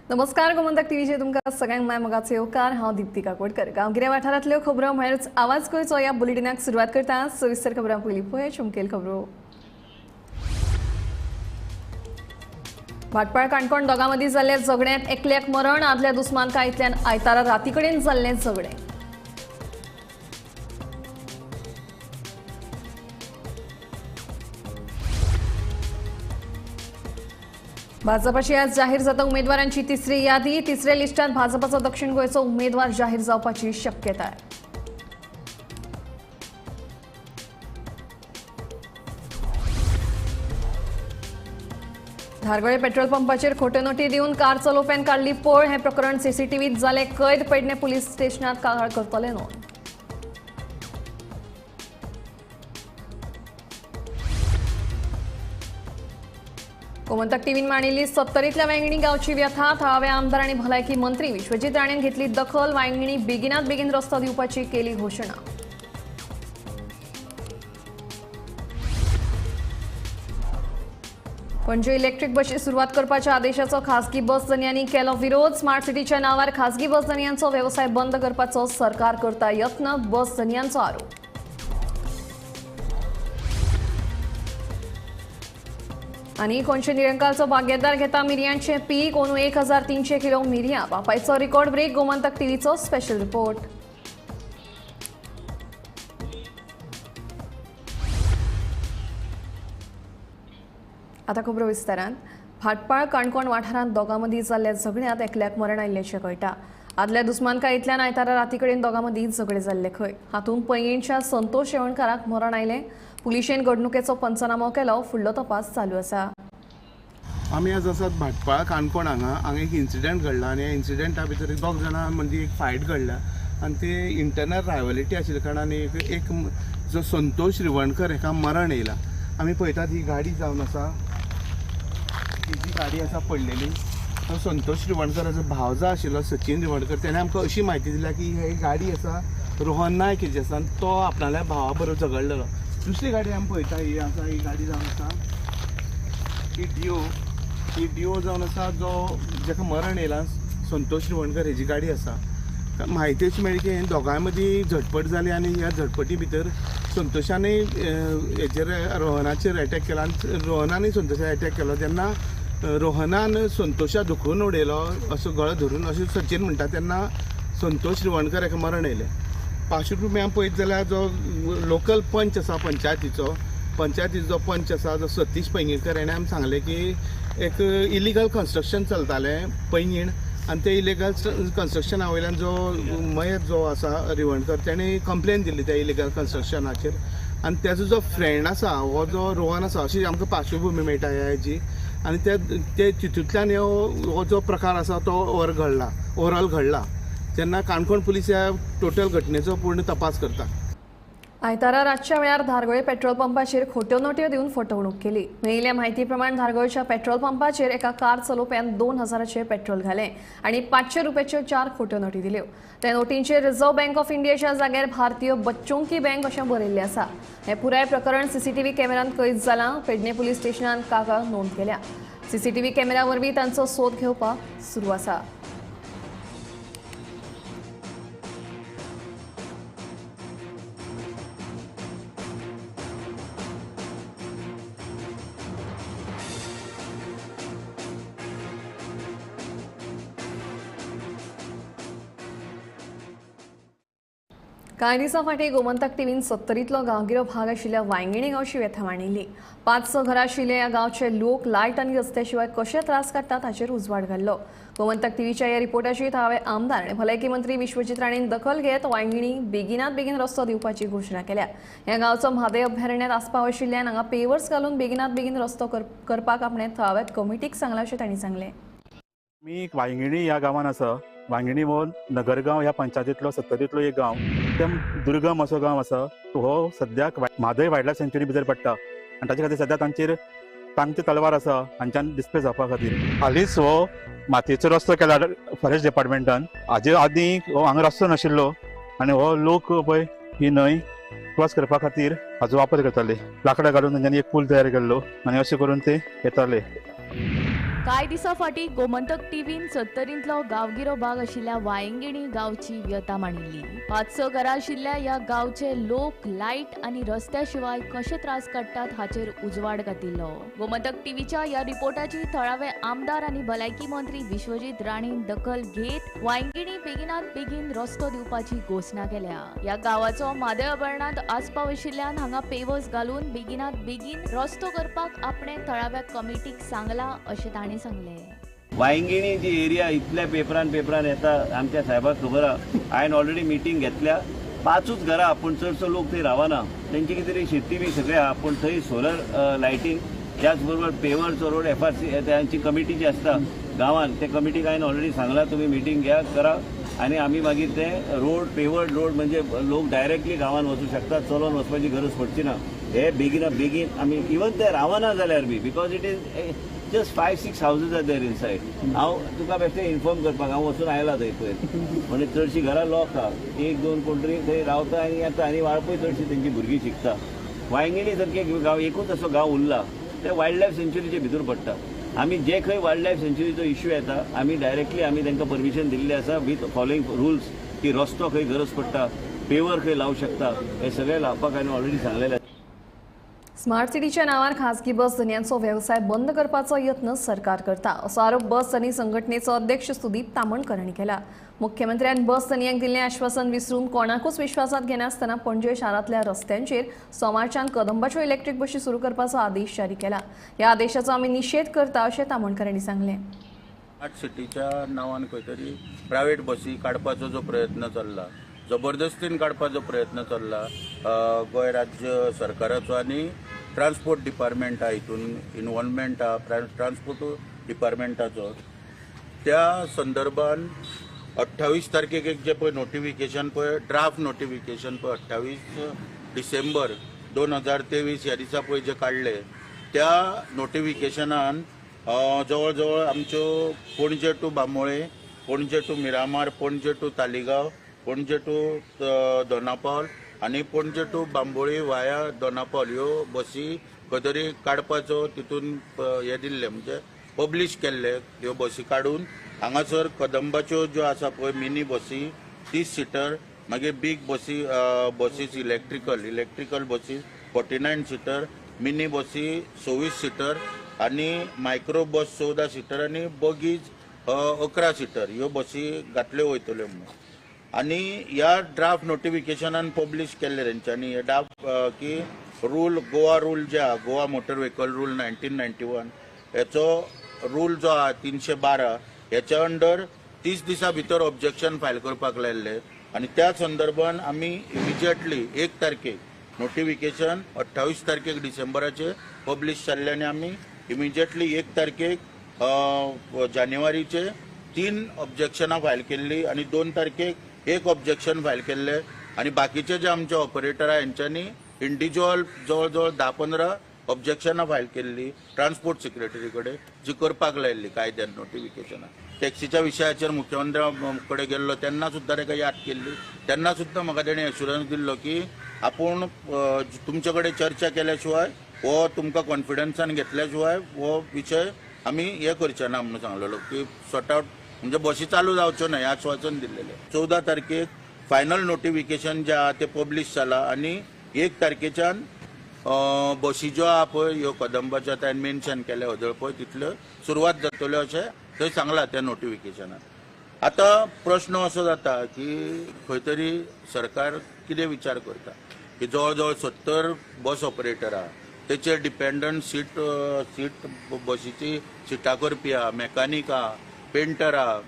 नमस्कार, गोमंतक टीव्हीचे तुमकां सगळ्यांक माय मोगाचो येवकार. हांव दीप्ती काकोडकर. गांवगिऱ्या वाठारांतल्यो खबरो म्हळ्यारूच आवाज गोंयचो ह्या बुलेटिनाक सुरवात करता. सविस्तर खबरां पयलीं पळय चमकेल खबरो. भाटपाळ काणकोण दोगां मदीं जाल्ल्या झगड्यांत एकल्याक मरण. आदल्या दुस्मानकायेंतल्यान आयतारा राती कडेन जाल्लें झगडें. भाजपाची आज जाहीर जाता उमेदवारांची तिसरी यादी. तिसऱ्या लिस्टात भाजपाचो दक्षिण गोंयचो उमेदवार जाहीर जावपाची शक्यताय. धारगळे पेट्रोल पंपाचेर खोट्यो नोटी दिवन कार चलोवप्यान काडली पळ. हें प्रकरण सीसीटीव्हीत जालें कैद. पेडणे पुलीस स्टेशनात कागाळ करतले नोंद. गोमंतक टीव्हीन मांडिल्ली सत्तरींतल्या वांयगिणी गांवची व्यथा. थळावे आमदार आनी भलायकी मंत्री विश्वजीत राणेन घेतली दखल. वांयगिणी बेगिनात बेगीन रस्तो दिवपाची केली घोशणा. पणजे इलेक्ट्रीक बशी सुरवात करपाच्या आदेशाचो खासगी बस धनयांनी केलो विरोध. स्मार्ट सिटीच्या नावार खासगी बस धनयांचो वेवसाय बंद करपाचो सरकार करता यत्न. बस धनयांचो आरोप. आनी कोणशे निरंकालचो बागेदार घेता मिरयांचें पीक. अंदू 1300 किलो मिरयां. बापायचो रिकॉर्ड ब्रेक. गोमंतक टीव्हीचो स्पेशल रिपोर्ट. आता खबरो विस्तारान. भाटपाळ काणकोण वाठारांत दोगां मदीं जाल्ल्या झगड्यांत एकल्याक मरण आयिल्ल्याचें कळटा. आदल्या दुस्मानकायेंतल्यान आयतारा राती कडेन दोगां मदीं झगडें जाल्लें खंय. हातूंत पैंगीणच्या संतोष शेवणकाराक मरण आयलें. पुलिशेन घडणुकेचो पंचनामो केलो. फुडलो तपास चालू आसा. आमी आज आसात भाटपाळ काणकोण हांगा. हांगा एक इन्सिडंट घडला आनी ह्या इन्सिडंटा भितर दोग जाणां मदीं एक फायट घडल्या आनी ते इंटरनल रायवलिटी आशिल्ल्या कारणान एक जो संतोष रिवणकर हेका मरण येयला. आमी पळयतात ही गाडी जावन आसा, ही जी गाडी आसा पडलेली तो संतोष रिवणकराचो भाव जो आशिल्लो सचिन रिवणकर तेणें आमकां अशी म्हायती दिल्या की ही गाडी आसा रोहन नायक हेजी आसा आनी तो आपणाल्या भावा बरोबर झगडलेलो. दुसरी गाडी आमी पळयता ही आसा, ही गाडी जावन आसा ही डिओ. ही डिओ जावन आसा जो जेका मरण येयला संतोष रिवणकर हेजी गाडी आसा. म्हायती अशी मेळ्ळी की दोगांय मदीं झटपट जाली आनी ह्या झटपटी भितर संतोषानय हेजेर रोहनाचेर एटॅक केला आनी रोहनानय संतोषाक एटॅक केलो. तेन्ना रोहनान संतोषा दुखून उडयलो असो गळो धरून अशें सचिन म्हणटा. तेन्ना संतोष रिवणकर हेका मरण येयलें. पार्श्वभूमी आमी पळयत जाल्यार जो लोकल पंच आसा पंचायतीचो जो पंच आसा जो सतीश पैंगीणकर हेणें आमी सांगलें की एक इलिगल कन्स्ट्रक्शन चलतालें पैंगीण आनी ते इलिगल कन्स्ट्रक्शना वयल्यान जो मयत जो आसा रिवणकर तेणें कंप्लेन दिल्ली त्या इलिगल कन्स्ट्रक्शनाचेर आनी तेजो जो फ्रेंड आसा हो जो रोहन आसा अशी आमकां पार्श्वभूमी मेळटा ह्या हेजी आनी ते तितूंतल्यान हो जो प्रकार आसा तो ओवरऑल घडला. तेन्ना काणकोण पुलीस ह्या टोटल घटनेचो पूर्ण तपास करता. आयतारा रातच्या वेळार धारगळे पेट्रोल पंपाचेर खोट्यो नोट्यो दिवन फटवणूक केली. मेळिल्ल्या म्हायती प्रमाण धारगळच्या पेट्रोल पंपाचेर एका कार चलोवप्यान 2000चें पेट्रोल घालें आनी 500 रुपयाच्यो 4 खोट्यो नोटी दिल्यो. त्या नोटींचेर रिझर्व्ह बँक ऑफ इंडियाच्या जाग्यार भारतीय बच्चों की बँक अशें बरयल्लें आसा. हें पुराय प्रकरण सीसीटीव्ही कॅमेरांत कैद जालां. पेडणे पुलीस स्टेशनान कागाळ नोंद केल्या. सीसीटीव्ही कॅमेरा वरवीं तांचो सोद घेवपाक सुरू आसा. कांय दिसां फाटीं गोमंतक टीव्हीन सत्तरींतलो गांवगिरो भाग आशिल्ल्या वांयगिणी गांवची व्यथा मांडिल्ली. 5-6 घरां आशिल्ल्या ह्या गांवचे लोक लायट आनी रस्त्या शिवाय कशे त्रास काडटात हाचेर उजवाड घाल्लो. गोमंतक टीव्हीच्या ह्या रिपोर्टाची थळावे आमदार आनी भलायकी मंत्री विश्वजीत राणेन दखल घेत वांयगिणी बेगिनात बेगीन रस्तो दिवपाची घोशणा केल्या. ह्या गांवचो म्हादय अभयारण्यात आस्पाव आशिल्ल्यान हांगा पेवर्स घालून बेगिनात बेगीन रस्तो करपाक आपणें थळाव्या कमिटीक सांगलां अशें तांणी सांगलें. मी वांयगिणी ह्या गांवान आसा. वांयगिणी हो नगरगांव ह्या पंचायतींतलो सत्तरींतलो एक गांव, एकदम दुर्गम असो गांव आसा. हो सद्याक म्हादय वायल्ड लायफ सँच्युरी भितर पडटा आनी ताचे खातीर सद्या तांचेर तांगती तलवार आसा हांच्यान डिस्प्ले जावपा खातीर. हालींच हो मातयेचो रस्तो केला फॉरेस्ट डिपार्टमेंटान. हाजे आदीं हो हांगा रस्तो नाशिल्लो आनी हो लोक पळय ही न्हंय क्रॉस करपा खातीर हाजो वापर करताले. लांकडां घालून तेंच्यांनी एक पूल तयार केल्लो आनी अशें करून ते येताले. कांय दिसां फाटीं गोमंतक टीव्हीन सत्तरींतलो गांवगिरो भाग आशिल्ल्या वायंगिणी गांवची व्यथा मांडिल्ली. 5-6 घरां आशिल्ल्या ह्या गांवचे लोक लायट आनी रस्त्या शिवाय कशे त्रास काडटात हाचेर उजवाड घातिल्लो. गोमंतक टीव्हीच्या ह्या रिपोर्टाची थळावे आमदार आनी भलायकी मंत्री विश्वजीत राणेन दखल घेत वायंगिणी बेगिनात बेगीन रस्तो दिवपाची घोशणा केल्या. ह्या गांवाचो म्हादय अभयारण्यांत आस्पाव आशिल्ल्यान हांगा पेवर्स घालून बेगिनात बेगीन रस्तो करपाक आपणे थळाव्या कमिटीक सांगला अशें तांणी सांगले. वायंगिणी जी एरिया इतल्या पेपरान पेपरान येता, आमच्या साहेबाक खबर आहा. हांवें ऑलरेडी मिटींग घेतल्या. 5च घरां, पूण चडसो लोक थंय रावना, तेंची कितें तरी शेती बी सगळें आहा, पूण थंय सोलर लायटींग त्याच बरोबर पेवरचो रोड FRC तांची कमिटी जी आसता गांवान, ते कमिटीक हांवें ऑलरेडी सांगलां तुमी मिटींग घ्या करा आनी आमी मागीर ते रोड पेवर्ड रोड म्हणजे लोक डायरेक्टली गांवान वचूं शकता, चलोन वचपाची गरज पडची ना. हे बेगिना बेगीन आमी इवन ते रावना जाल्यार बी, because it is just 5-6 houses are there inside. हांव तुका बेश्टें इन्फॉर्म करपाक हांव वचून आयला थंय पयर, म्हणजे चडशीं घरां लॉक आहा, 1-2 कोण तरी थंय रावता आनी येता आनी वाळपय चडशी तेंची भुरगीं शिकता. वायंगिणी सारके गांव एकूच असो गांव उरला, ते वायल्ड लायफ सेंच्युरीचे भितर पडटा. आमी जे खंय वायल्ड लायफ सेंच्युरीचो इश्यू येता आमी डायरेक्टली आमी तांकां परमिशन दिल्लें आसा विथ फॉलोइंग रुल्स की रस्तो खंय गरज पडटा, पेवर खंय लावूं शकता, हे सगळें लावपाक हांवें ऑलरेडी सांगलेलें. स्मार्ट सिटीच्या नावार खासगी बस धनयांचो व्यवसाय बंद करपाचो यत्न सरकार करता असो आरोप बस धनी संघटनेचो अध्यक्ष सुदीप तामणकर हांणी केला. मुख्यमंत्र्यान बस धनयांक दिल्लें आश्वासन विसरून कोणाकूच विश्वासात घेनासतना पणजे शारांतल्या रस्त्यांचेर सोमारच्यान कदंबाच्यो इलेक्ट्रीक बशी सुरू करपाचो आदेश जारी केला. ह्या आदेशाचो आमी निशेध करता अशें तामणकर हांणी सांगलें. स्मार्ट सिटीच्या नांवान खंय तरी प्रायव्हेट बसी काडपाचो जो प्रयत्न चल्ला, जबरदस्तीन काडपाचो प्रयत्न चल्ला गोंय राज्य सरकाराचो आनी ट्रान्सपोर्ट डिपार्टमेंट आहा, हितून इनवॉल्वमेंट आहा ट्रान्सपोर्ट डिपार्टमेंटाचो. त्या संदर्भान 28 तारखेक एक जे पळय नोटिफिकेशन पळय ड्राफ्ट नोटिफिकेशन पळय 28 डिसेंबर 2023 ह्या दिसा पळय जे काडले त्या नोटिफिकेशनान जवळ जवळ आमच्यो Panaji to Bambolim, Panaji to Miramar, Panaji to Taleigao, Panaji to Dona Paula आनी पणजे टू बांबोळी वाया दोनापावल ह्यो बसी खंय तरी काडपाचो तितून हें दिल्लें, म्हणजे पब्लीश केल्ले ह्यो बसी काडून हांगासर कदंबाच्यो ज्यो आसा पळय मिनी बसी 30 सिटर, मागीर बीग बसी बसीस इलेक्ट्रिकल बसीस 49 सिटर, मिनी बसी 26 सिटर आनी मायक्रो बस 14 सिटर आनी बगीज 11 सिटर ह्यो बसी घातल्यो वयतल्यो म्हणून. आनी ह्या ड्राफ्ट नोटिफिकेशनान पब्लीश केल्ले तेंच्यांनी हे ड्राफ्ट की रूल गोवा रूल जे आहा गोवा मोटर व्हेकल रूल 1991 हेचो रूल जो आहा 312 हेच्या अंडर 30 दिसां भितर ऑब्जेक्शन फायल करपाक लायल्ले आनी त्या संदर्भान आमी इमिजिएटली 1 तारखेक नोटिफिकेशन 28 तारखेक डिसेंबराचे पब्लीश जाल्ले आनी आमी इमिजिएटली 1 तारखेक जानेवारीचे 3 ऑब्जेक्शनां फायल केल्ली आनी 2 तारखेक 1 ऑब्जेक्शन फायल केल्ले आनी बाकीचे जे आमचे ऑपरेटर आहा हेंच्यांनी इंडिविज्युअल जवळ जवळ 10-15 ऑब्जेक्शनां फायल केल्ली ट्रान्सपोर्ट सेक्रेटरी कडेन जी करपाक लायिल्ली कायद्यान नोटिफिकेशनां. टॅक्सीच्या विशयाचेर मुख्यमंत्र्या कडेन गेल्लो तेन्ना सुद्दां ताका याद केल्ली, तेन्ना सुद्दां म्हाका तेणें एश्युरन्स दिल्लो की आपूण तुमचे कडेन चर्चा केल्या शिवाय हो तुमकां कॉन्फिडन्सान घेतल्या शिवाय हो विशय आमी हे करचे ना म्हणून सांगलेलो की सॉर्ट आवट म्हणजे बसी चालू जावच्यो ना हें आश्वासन दिल्लेलें. 14 तारखेक फायनल नोटिफिकेशन जें आहा तें पब्लीश जालां आनी 1 तारखेच्यान बसी ज्यो आहा पळय ह्यो कदंबाच्यो ताणें मेन्शन केल्या हदळ पळय तितल्यो सुरवात जातल्यो अशें थंय सांगलां त्या नोटिफिकेशनान. आतां प्रश्न असो जाता की खंय तरी सरकार कितें विचार करता की जवळ जवळ 70 बस ऑपरेटर आहा, तेचेर डिपेंडंट सीट बसीची सिटां करपी आहा, मॅकानीक आहा, पेंटर आहा,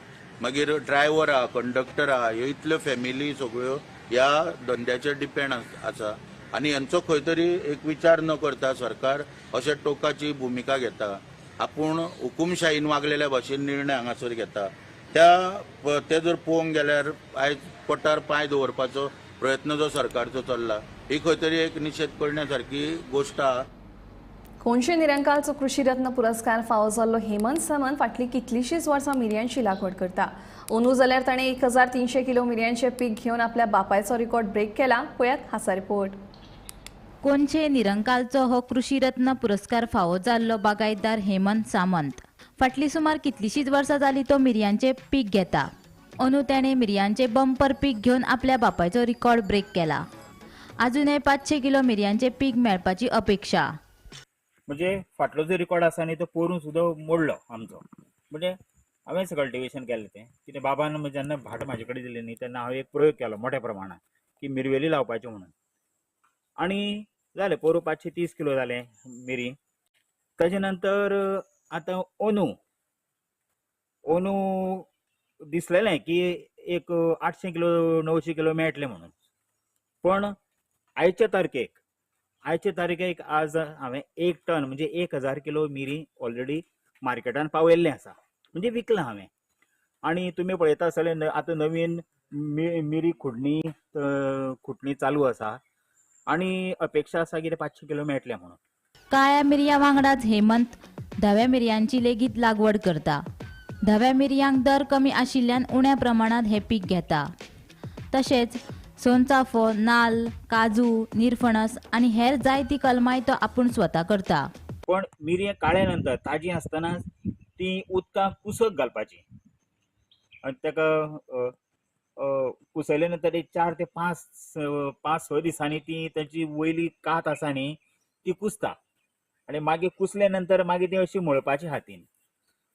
मागीर ड्रायव्हर आहा, कंडक्टर आहा, ह्यो इतल्यो फॅमिली सगळ्यो ह्या धंद्याचेर डिपेंड आसा आनी हेंचो खंय तरी एक विचार न करता सरकार अशे टोकाची भुमिका घेता, आपूण हुकुमशाहीन वागलेल्या भाशेन निर्णय हांगासर घेता. त्या ते जर पळोवंक गेल्यार आयज पोटार पांय दवरपाचो प्रयत्न जो सरकारचो चल्ला ही खंय तरी एक निशेध करण्या सारकी गोश्ट आहा. कोनशे निरंकालचो कृषी रत्न पुरस्कार फावो जाल्लो हेमंत सामंत फाटलीं कितलींशींच वर्सां मिरयांची लागवड करता. अंदू जाल्यार ताणें 1300 किलो मिरयांचें पीक घेवन आपल्या बापायचो रिकॉर्ड ब्रेक केला. पळयात खासा रिपोर्ट. कोनशे निरंकालचो हो कृषी रत्न पुरस्कार फावो जाल्लो बागायतदार हेमंत सामंत फाटलीं सुमार कितलींशींच वर्सां जालीं तो मिरयांचें पीक घेता. अंदू ताणें मिरयांचें बंपर पीक घेवन आपल्या बापायचो रिकॉर्ड ब्रेक केला. आजूनय 500 किलो मिरयांचें पीक मेळपाची अपेक्षा. म्हणजे फाटलो जो रिकॉर्ड आसा न्ही तो पोरून सुद्दां मोडलो आमचो. म्हणजे हांवेंच कल्टिवेशन केलें तें कितें बाबान जेन्ना भाट म्हाजे कडेन दिलें न्ही तेन्ना हांवें एक प्रयोग केलो मोठ्या प्रमाणान की मिरवेली लावपाची म्हणून, आनी जालें पोरूं 530 किलो जालें मिरी. ताजे नंतर आतां ओनू ओनू दिसलेलें की एक 800 किलो 900 किलो मेळटलें म्हणून, पण आयच्या तारखेक आज हांवें 1 टन म्हणजे 1000 किलो मिरी ऑलरेडी मार्केटान पावयल्लें आसा, म्हणजे विकलां हांवें. आनी तुमी पळयता आसतले आतां नवीन मिरी खुडणी चालू आसा आनी अपेक्षा आसा कितें 500 किलो मेळटलें म्हणून. काळ्या मिरया वांगडाच हेमंत धव्या मिरयांची लेगीत लागवड करता. धव्या मिरयांक दर कमी आशिल्ल्यान उण्या प्रमाणांत हें पीक घेता. तशेंच सोनचाफो, नाल्ल, काजू, निरफणस आनी हेर जायती कलमाय तो आपूण स्वता करता. पण मिरयां काळ्या नंतर ताजी आसतना ती उदकां कुसक घालपाची आनी ताका कुसयले नंतर एक 4 ते 5-6 दिसांनी ती ताची वयली कात आसा न्ही ती कुसता आनी मागीर कुसले नंतर मागीर ती अशी मळपाची हातीन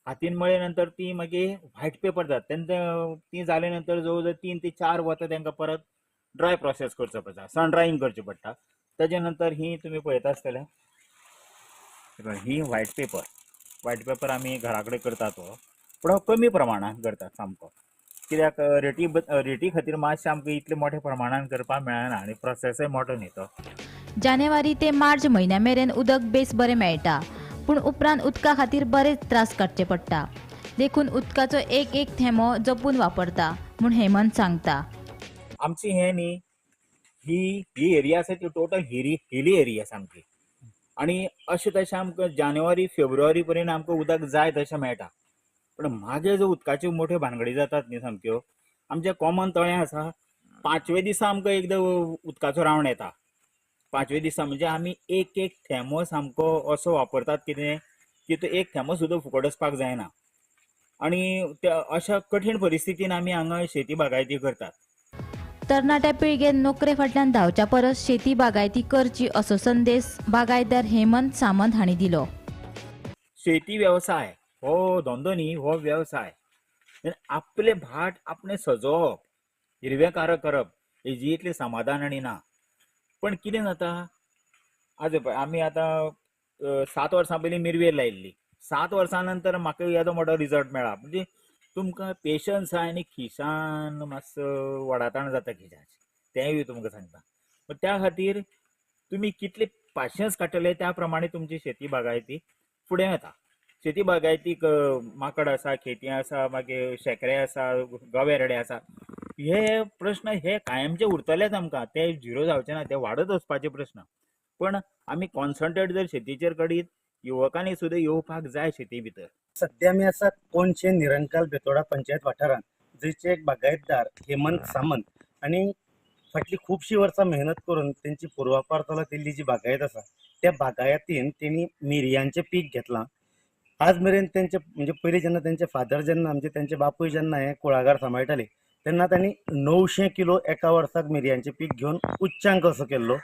हातीन मळ्ळे नंतर ती मागीर व्हायट पेपर जाता. तेन्ना ती जाले नंतर जवळ जवळ 3 ते 4 वतां तांकां परत ड्राय प्रोसेस करचो पडटा, सन ड्रायींग करचें पडटा. ताजे नंतर ही तुमी पळयता आसतले ही व्हायट पेपर, व्हायट पेपर आमी घरा कडेन करता तो, पूण हो कमी प्रमाणान करतात सामको, कित्याक रेटी खातीर मातशें आमकां इतले मोठ्या प्रमाणान करपाक मेळना आनी प्रोसेसय मोठो न्ही तो. जानेवारी ते मार्च म्हयन्या मेरेन उदक बेस बरें मेळटा, पूण उपरांत उदका खातीर बरेच त्रास काडचे पडटा. देखून उदकाचो एक एक थेंबो जपून वापरता म्हूण हेमंत सांगता. आमची हें न्ही ही एरिया आसा ती टोटल हिली एरिया सामकी, आनी अशें तशें आमकां जानेवारी फेब्रुवारी पर्यंत आमकां उदक जाय तशें मेळटा, पूण मागीर जो उदकाच्यो मोठ्यो भानगडी जातात न्ही सामक्यो. आमचें कॉमन तळें आसा, 5व्या दिसा आमकां एकदां उदकाचो रावंड येता. 5व्या दिसा म्हणजे आमी एक एक थेंबो सामको असो वापरतात कितें की तो एक थेंबो सुद्दां फुकट वचपाक जायना, आनी त्या अशा कठीण परिस्थितीन आमी हांगा शेती बागायती करतात. तरणाट्या पिळगेन नोकरे फाटल्यान धांवच्या परस शेती बागायती करची असो संदेश बागायतदार हेमंत सामंत हांणी दिलो. शेती वेवसाय हो धंदो न्ही, हो वेवसाय. आपले भाट आपणे सजोवप, हिरवेकार करप हेजी इतलें समाधान आनी ना. पण कितें जाता आज आमी आतां 7 वर्सां पयलीं मिरवेल लायिल्ली, 7 वर्सां नंतर म्हाका येदो मोठो रिजल्ट मेळ्ळा. म्हणजे तुमकां पेशन्स आहा आनी खिशान मातसो वडाताण जाता खिशाची, तेंय तुमकां सांगता. पण त्या खातीर तुमी कितले पाशयेंस काडटले त्या प्रमाणे तुमची शेती बागायती फुडें वता. शेती बागायतीक माकड आसा, खेती आसा, मागीर शेंकरे आसा, गवे रेडे आसा, हे प्रश्न हे कायमचे उरतलेच आमकां, ते झिरो जावचे ना, ते वाडत वचपाचे प्रश्न. पण आमी कॉन्सन्ट्रेट जर शेतीचेर करीत युवकांनी सुद्दां येवपाक जाय शेती भितर. सध्या आमी आसा कोनशे निरंकाल बेतोडा पंचायत वाठारांत, जंयचे एक बागायतदार हेमंत सामंत आनी फाटलीं खुबशीं वर्सां मेहनत करून तेंची पुर्वापार चलत येयल्ली जी बागायत आसा त्या बागायतीन तेणी मिरयांचें पीक घेतलां. आज मेरेन तेंचे म्हणजे पयलीं जेन्ना तेंचे फादर जेन्ना म्हणजे तेंचे बापूय जेन्ना हें कुळागर सांबाळटाले तेन्ना तांणी 900 किलो एका वर्साक मिरयांचें पीक घेवन उच्चांक असो केल्लो.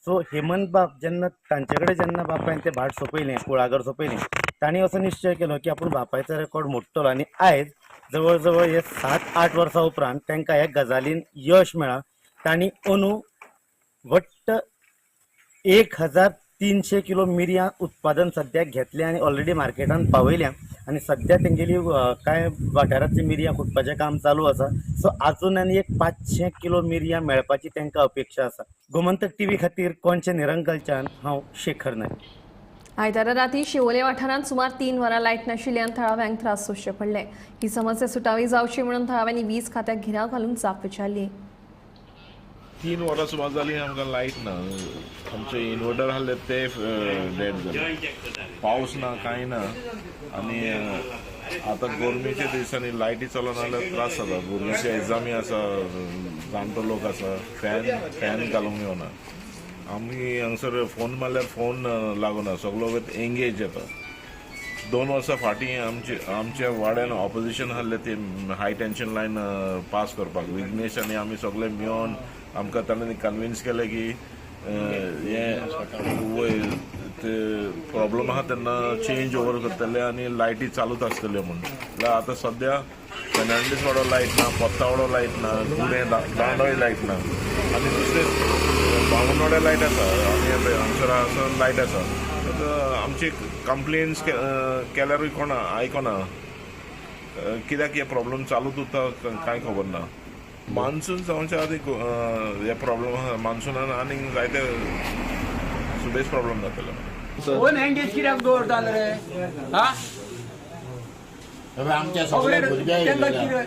सो हेमंत बाब जेन्ना तांचे कडेन जेन्ना बापायन तें भाट सोंपयलें, कुळागर सोंपयलें, तांणी असो निश्चय केलो की आपूण बापायचो रेकॉर्ड मोडटलो आनी आयज जवळ जवळ हे 7-8 वर्सां उपरांत तांकां ह्या गजालीन यश मेळ्ळां. तांणी अंदू वट्ट 1300 किलो मिरयां उत्पादन सद्याक घेतलें आनी ऑलरेडी मार्केटान पावयल्या आनी सद्या तेंगेली कांय वाठारांतली मिरयां खुटपाचें काम चालू आसा. सो आजून आनी एक 500 किलो मिरयां मेळपाची तांकां अपेक्षा आसा. गोमंतक टीव्ही खातीर कोनशे निरंकालच्यान हांव शेखर नायक. आयतारा राती शिवोले वाठारांत सुमार 3 वरां लायट नाशिल्ल्यान थळाव्यांक त्रास सोंसचे पडले. ही समस्या सुटावी जावची म्हणून थळाव्यांनी वीज खात्याक घेराव घालून जाप विचारली. 3 वरां सुमार जालीं आमकां लायट ना. आमचे इन्वर्टर आहले ते डेड जाले. पावस ना कांय ना आनी आतां गरमेच्या दिसांनी लायटी चलना जाल्यार त्रास जाता. भुरग्यांची एग्जामी आसा, जाणटो लोक आसा, फॅन घालूंक येवना. आमी हांगसर फोन मारल्यार फोन लागना, सगलो वयर एंगेज जाता. 2 वर्सां फाटीं आमच्या वाड्यान ऑपोजिशन आहले ते हाय टेन्शन लायन पास करपाक. विघ्नेश आनी आमी सगळे मेळोन आमकां तांणी कन्विन्स केलें की हें वयर ते प्रॉब्लम आहा तेन्ना चेंज ओवर करतले आनी लायटी चालूच आसतल्यो म्हूण. जाल्यार आतां सद्या फेर्नांडीस वाडो लायट ना, पोत्तावाडो लायट ना, कुडें दांडोय लायट ना आनी दुसरे बामणवाड्या लायट आसा आनी हांगसर हांगसर लायट आसा. आमची कंप्लेन्स केल्यारूय कोण आयकना. कित्याक हे प्रॉब्लम चालूच उरता कांय खबर ना. मान्सून जावच्या आदी हे प्रॉब्लम आसा. मान्सुनान आनीक जायते सुबेज प्रॉब्लम जातले. फोन एंगेज कित्याक दवरता रे?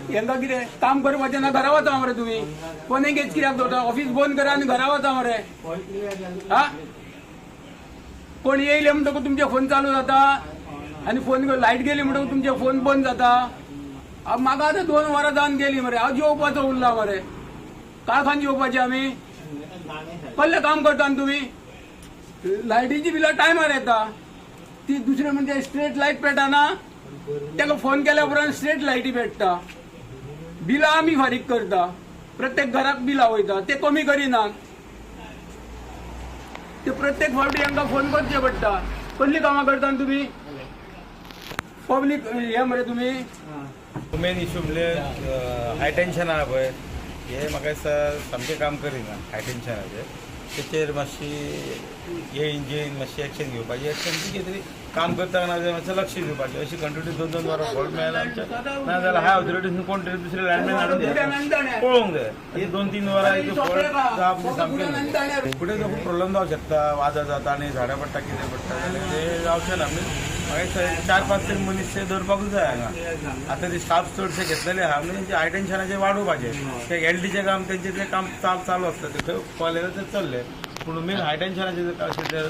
हेंका कितें काम करपाचें ना, घरा वता मरे तुमी. फोन एंगेज कित्याक दवरता? ऑफीस बंद करा आनी घरा वता मरे. हा, कोण येयले म्हणटकूच तुमचे फोन चालू जाता आनी फोन लायट गेली म्हणटकूच तुमचे फोन बंद जाता. म्हाका आतां 2 वरां जावन गेली मरे. हांव जेवपाचो उरला मरे. काळखान जेवपाचें आमी? कसलें काम करता न्ही तुमी? लायटीची बिलां टायमार येता. ती दुसरें म्हणजे स्ट्रेट लायट पेटना, ताका फोन केल्या उपरांत स्ट्रेट लायटी पेट्टा. बिलां आमी फारीक करता, प्रत्येक घराक बिलां वयता, ते कमी करिनात. ते प्रत्येक फावटी हांकां फोन करचे पडटा. कसलीं कामां करता तुमी? पब्लीक हे मरे तुमी. मेन इशू म्हणल्यार हाय टेन्शन आहा पळय, हे म्हाका दिसता सामकें काम करिना. हाय टेन्शनाचेर तेचेर मातशी हे इंजीन मातशी एक्शन घेवपाची. एक्शन कितें तरी काम करता ना जाल्यार मातशें लक्ष दिवपाचें. अशी कंटिन्यू 2-2 वरां फॉल्ट मेळ्ळ्या आमच्या ना जाल्यार हाय ऑथॉरिटीन कोण तरी दुसरे लायनमॅन हाडून पळोवंक जाय. 2-3 वरां फॉल्ट जावप सामकें फुडें खूब प्रॉब्लम जावंक शकता. वादळ जाता आनी झाडां पडटा, कितें पडटा जाल्यार तें जावचें ना. म्हाका 4-5 तरी मनीस ते दवरपाकूच जाय हांगा. आतां ते स्टाफ चडशे घेतलेले आहा म्हणजे तेंचे हाय टेन्शनाचेर वाडोवपाचें. ते एलडीचें काम तेंचें तें काम चालू आसता, ते खंय कॉलेजाचें ते चल्लें. पूण मेन हाय टेन्शनाचें अशें ते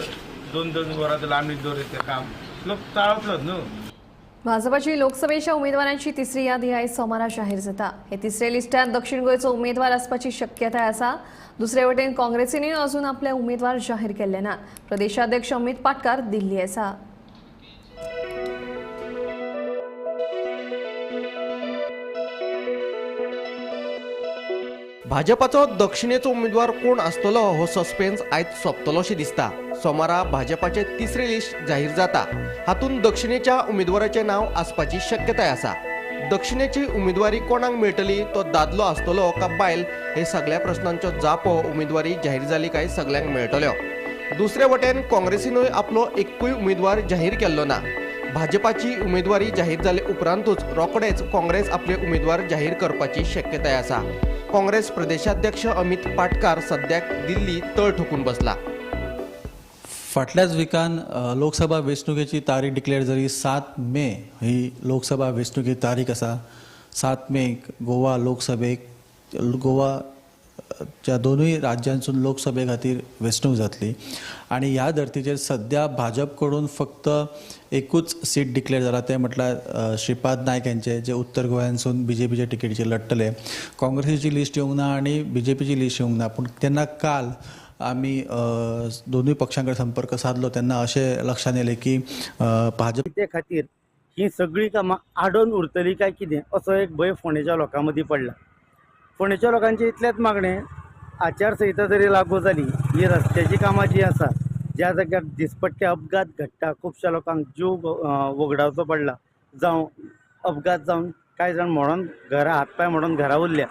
2-2 वरां लांबणीक दवरीत तें काम लोक चाळवतलोच न्हू. भाजपाची लोकसभेच्या उमेदवारांची तिसरी यादी आयज सोमारा जाहीर जाता. हे तिसरे लिस्टात दक्षिण गोंयचो उमेदवार आसपाची शक्यताय आसा. दुसरे वटेन काँग्रेसीनूय अजून आपले उमेदवार जाहीर केल्ले ना. प्रदेशाध्यक्ष अमित पाटकार दिल्ली आसा. भाजपाचो दक्षिणेचो उमेदवार कोण आसतलो हो सस्पेन्स आयज सोंपतलोशें दिसता. सोमारा भाजपाचे तिसरे लिस्ट जाहीर जाता. हातूंत दक्षिणेच्या उमेदवाराचें नांव आसपाची शक्यताय आसा. दक्षिणेची उमेदवारी कोणाक मेळटली, तो दादलो आसतलो का बायल, हे सगळ्या प्रश्नांच्यो जापो उमेदवारी जाहीर जाली काय सगळ्यांक मेळटल्यो. दुसरे वटेन काँग्रेसीनूय आपलो एकूय उमेदवार जाहीर केल्लो ना. भाजपाची उमेदवारी जाहीर जाले उपरांतूच रोखडेच काँग्रेस आपले उमेदवार जाहीर करपाची शक्यताय आसा. काँग्रेस प्रदेशाध्यक्ष अमित पाटकार सद्याक दिल्ली तळ ठोकून बसला. फाटल्याच विकान लोकसभा वेंचणुकेची तारीख डिक्लेअर जाली. 7 मे ही लोकसभा वेंचणुकेची तारीख आसा. 7 मेक गोवा लोकसभेक गोवाच्या दोनूय राज्यांसून लोकसभे खातीर वेंचणूक जातली आनी ह्या धर्तीचेर सद्या भाजप कडून फक्त एकूच सीट डिक्लेअर जाला, तें म्हटल्यार श्रीपाद नायक यांचे, जे उत्तर गोंयांसून बीजेपीच्या तिकेटीचेर लढटले. काँग्रेसीची लिस्ट येवंक ना आनी बीजेपीची लिस्ट येवंक ना. पूण तेन्ना काल आमी दोनूय पक्षां कडेन संपर्क साधलो तेन्ना अशें लक्षांत येयलें की भाजप ते खातीर ही सगळीं कामां आडोवन उरतली काय कितें असो एक भंय फोंडेच्या लोकां मदीं पडला. फोंडेच्या लोकांचें इतलेंच मागणें, आचारसंहिता जरी लागू जाली, ही रस्त्याची कामां जीं आसा, ज्या जाग्यार दिसपट्टे अपघात घडटा, खुबश्या लोकांक जीव वगडावचो पडला, जावं अपघात जावन कांय जाण म्हणून घरा हात पांय म्हणून घरा उरल्या.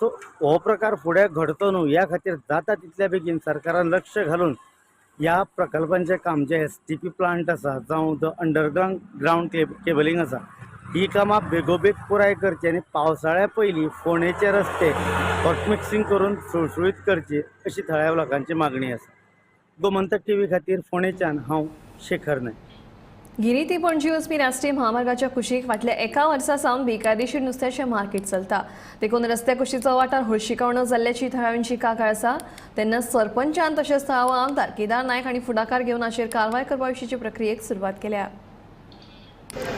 सो हो प्रकार फुडें घडचो न्हू ह्या खातीर जाता तितल्या बेगीन सरकारान लक्ष घालून ह्या प्रकल्पांचें काम, जे STP plant आसा जावं the underground cabling आसा, ही कामां बेगोबेग पुराय करची आनी पावसाळ्या पयलीं फोंडेचे रस्ते हॉट मिक्सिंग करून सुळसुळीत करची अशी थळाव्या लोकांची मागणी आसा. गोमंतक टीव्ही खातीर फोंडेच्यान हांव शेखर नायक. गिरी ते पणजी वचपी राष्ट्रीय महामार्गाच्या कुशीक फाटल्या एका वर्सा सावन बेकायदेशीर नुस्त्याचें मार्केट चलता. देखून रस्त्या कुशीचो वाठार हळशिकावणो जाल्ल्याची थळाव्यांची कागाळ आसा. तेन्ना सरपंचान तशेंच थळावो आमदार केदार नायक हांणी फुडाकार घेवन हाचेर कारवाय करपा विशींची प्रक्रियेक सुरवात केल्या.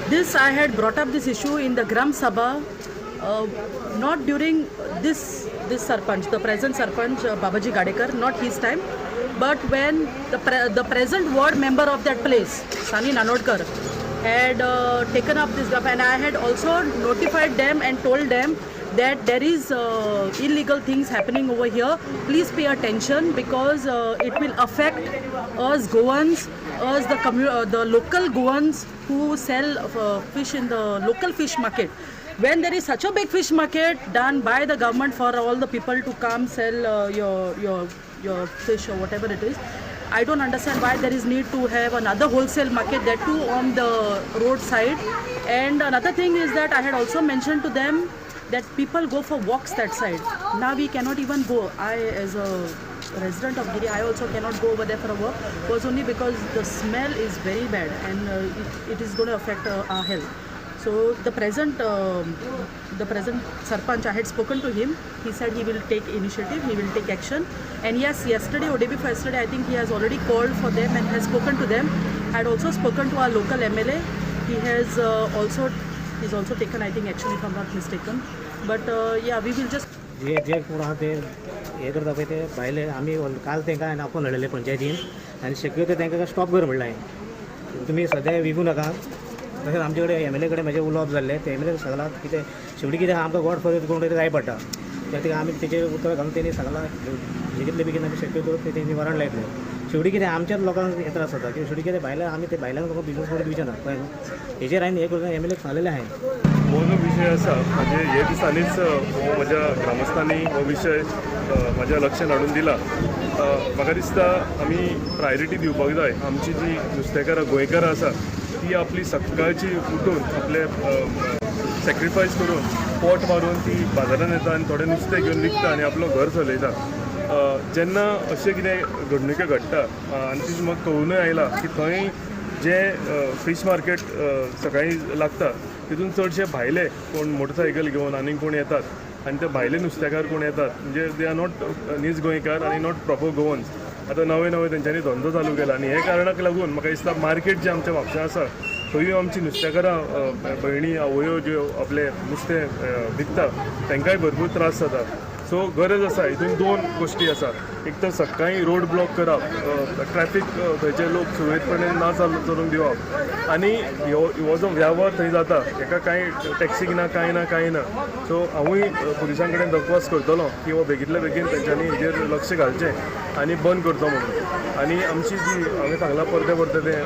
This I had brought up this issue in the Gram Sabha, not during this sarpanch, the present sarpanch Babaji Gadekar, not his time, but when the present ward member of that place, Sani Nanodkar, had taken up this job, and I had also notified them and told them that there is illegal things happening over here. Please pay attention because it will affect us Goans, us the local Goans who sell fish in the local fish market. When there is such a big fish market done by the government for all the people to come sell your fish or whatever it is, I don't understand why there is need to have another wholesale market, that too on the roadside. And another thing is that I had also mentioned to them that people go for walks that side. Now we cannot even go. I, as a resident of Giri, I also cannot go over there for a walk, was only because the smell is very bad and it is going to affect our health. So the present sarpanch, I had spoken to him. He said he will take initiative, he will take action. And yes, yesterday or day before yesterday, I think he has already called for them and has spoken to them. I had also spoken to our local MLA. He has also taken, I think, action if I'm not mistaken. But yeah, we will just. जे जे कोण आहा ते हे करता पळय ते भायले आमी काल तांकां हांवें आपोवन हाडलेले पंचायतीन आनी शक्यतो तांकां स्टॉप कर म्हणलें हांवें, तुमी सद्या विकूं नाका. तशेंच आमचे कडेन एम एल ए कडेन म्हाजें उलोवप जाल्लें, ते एम एल ए सगळां कितें शेवटी कितें आमकां गॉड फॉर कोण तरी जाय पडटा, त्या खातीर आमी तेचेर उतर घालून तेणी सगळां कितले बेगीन आमी शक्यतो तें निवारण लायतले. शेवटी कितें आमच्याच लोकांक हे त्रास जाता की शेवटी कितें भायल्या आमी ते भायल्यान लोकांक बिजनस करूंक दिवचे ना, कळ्ळें न्हू. हेजेर हांवें हें करून एम एल एक सांगलेलें हांवें. हो जो विशय आसा म्हणजे हे दिसांनीच हो म्हज्या ग्रामस्थांनी हो विशय म्हज्या लक्षांत हाडून दिला. म्हाका दिसता आमी प्रायोरिटी दिवपाक जाय. आमची जी नुस्तेकारां गोंयकारां आसा ती आपली सकाळची उठून आपले सॅक्रिफायस करून पोट मारून ती बाजारांत येता आनी थोडें नुस्तें घेवन विकता आनी आपलो घर चलयता. जेन्ना अशें कितें घडणुक्यो घडटा आनी ती म्हाका कळुनूय आयला की थंय जे फीश मार्केट सकाळीं लागता तितून चडशे भायले कोण मोटरसायकल घेवन आनी कोण येतात आनी ते भायले नुस्तेकार कोण येतात म्हणजे they are not नीज गोंयकार आनी not proper Goans. आतां नवे नवे तेंच्यांनी धंदो चालू केला आनी हे कारणाक लागून म्हाका दिसता मार्केट जें आमच्या म्हापश्यां आसा थंयूय आमची नुस्तेकारां भयणी आवयो ज्यो आपलें नुस्तें विकता तांकांय भरपूर त्रास जाता. सो गरज आसा हितून दोन गोश्टी आसा, एक तर सकाळीं रोड ब्लॉक करप, ट्रॅफीक थंयचे लोक सुरळीतपणे ना चलोवंक दिवप आनी हो जो वेव्हार थंय जाता हेका कांय टॅक्सीक ना कांय ना कांय ना. सो हांवूय पुलिसां कडेन दरख्वास्त करतलो की हो बेगींतल्या बेगीन तेंच्यांनी हेजेर लक्ष घालचें आनी बंद करचो म्हणून. आनी आमची जी हांवें सांगलां परतें परतें तें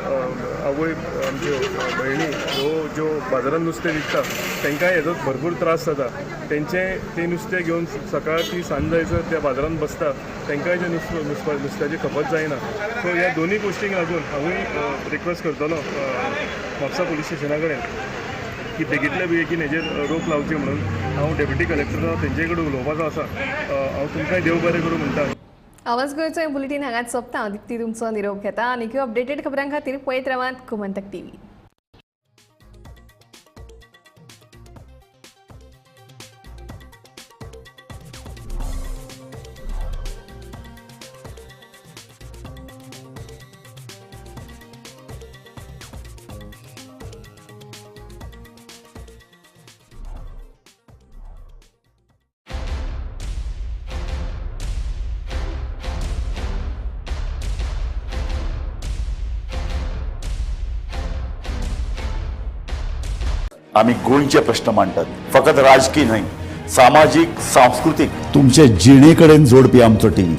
आवय आमच्यो भयणी ह्यो ज्यो बाजारांत नुस्तें विकता तांकांय हेजो भरपूर त्रास जाता. तेंचें तें नुस्तें घेवन सकाळ ती सांज जायसर त्या बाजारांत बसता तांकांय जें नुस्त्याची खपत जायना. सो ह्या दोनूय गोश्टींक लागून हांवूय रिक्वेस्ट करतलो म्हापसा पुलीस स्टेशना कडेन की बेगींतल्या बेगीन हेजेर रोक लावची म्हणून. हांव डेप्युटी कलेक्टर तेंचे कडेन उलोवपाचो आसा. हांव तुमकांय देव बरें करूं म्हणटा. आवाज गोंयचो बुलेटीन हांगाच सोंपता. दीप्ती तुमचो निरोप घेता आनी अपडेटेड खबरां खातीर पळयत रावात गोमंतक टीव्ही. आमी गोंयचे प्रश्न मांडटात, फकत राजकीय न्हय, सामाजीक, सांस्कृतीक, तुमचे जिणे कडेन जोडपी आमचो टीव्ही,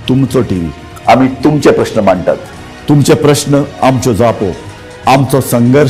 तुमचो टीव्ही. आमी तुमचे प्रश्न मांडटात, तुमचे प्रश्न आमच्यो जापो, आमचो संघर्ष.